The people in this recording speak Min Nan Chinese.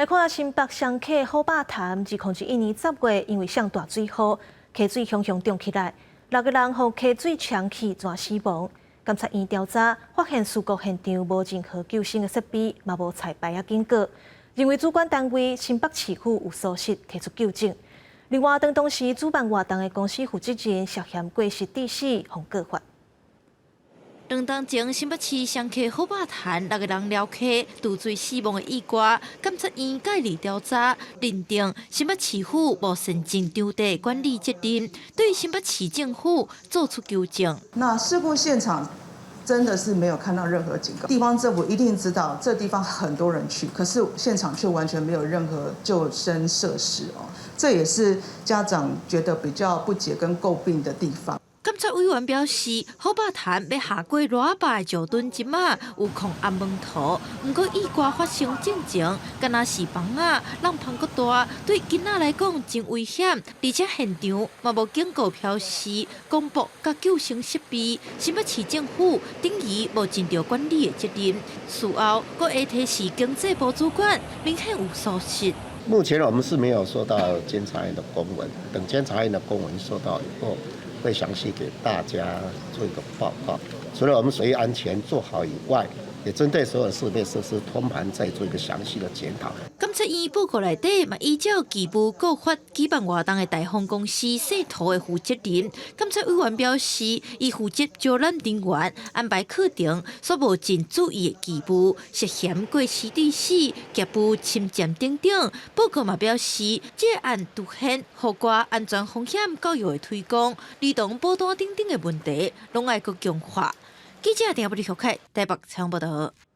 來看新北雙溪好霸潭，2001年10月，因為上大水雨，溪水洶洶漲起來，六個人予溪水沖去，全死亡。監察院調查發現，事故現場無任何救生的設備，嘛無彩牌仔警告，認為主管單位新北市府有疏失，提出糾正。另外，當時主辦活動的公司負責人涉嫌過失致死，予告發。2冬前，新北市雙溪好霸潭六個人蹺溪墜水死亡的意外，監察院介入調查，認定新北市府無善盡場地管理責任，對新北市政府做出糾正。那事故現場真的是沒有看到任何警告，地方政府一定知道這地方很多人去，可是現場卻完全沒有任何救生設施哦，這也是家長覺得比較不解跟詬病的地方。監察委員表示，好霸潭欲下過賴仔壩的石墩這馬有囥頷門塗，毋過意外發生進前，敢若是枋仔浪芳閣大，對囡仔來講真危險，而且現場嘛無警告標示、廣播佮救生設備，新北市政府等於無盡著管理的責任。事後，閣會提示經濟部主管，明顯有疏失。目前我們是沒有收到監察院的公文，等監察院的公文收到以後，會詳細給大家做一個報告。除了我們水域安全做好以外，也針對所有設備設施通盤再做一個詳細的檢討。監察院報告內底嘛，依照義務告發舉辦活動的大豐公司姓塗的負責人。監察委員表示，伊負責招攬人員、安排課程，所無盡注意的義務，涉嫌過失致死、業務侵佔等等。報告嘛表示，這案凸顯戶外安全風險教育的推廣、兒童保單等等的問題，攏愛閣強化。記者鄭不利小凱台北採訪報道。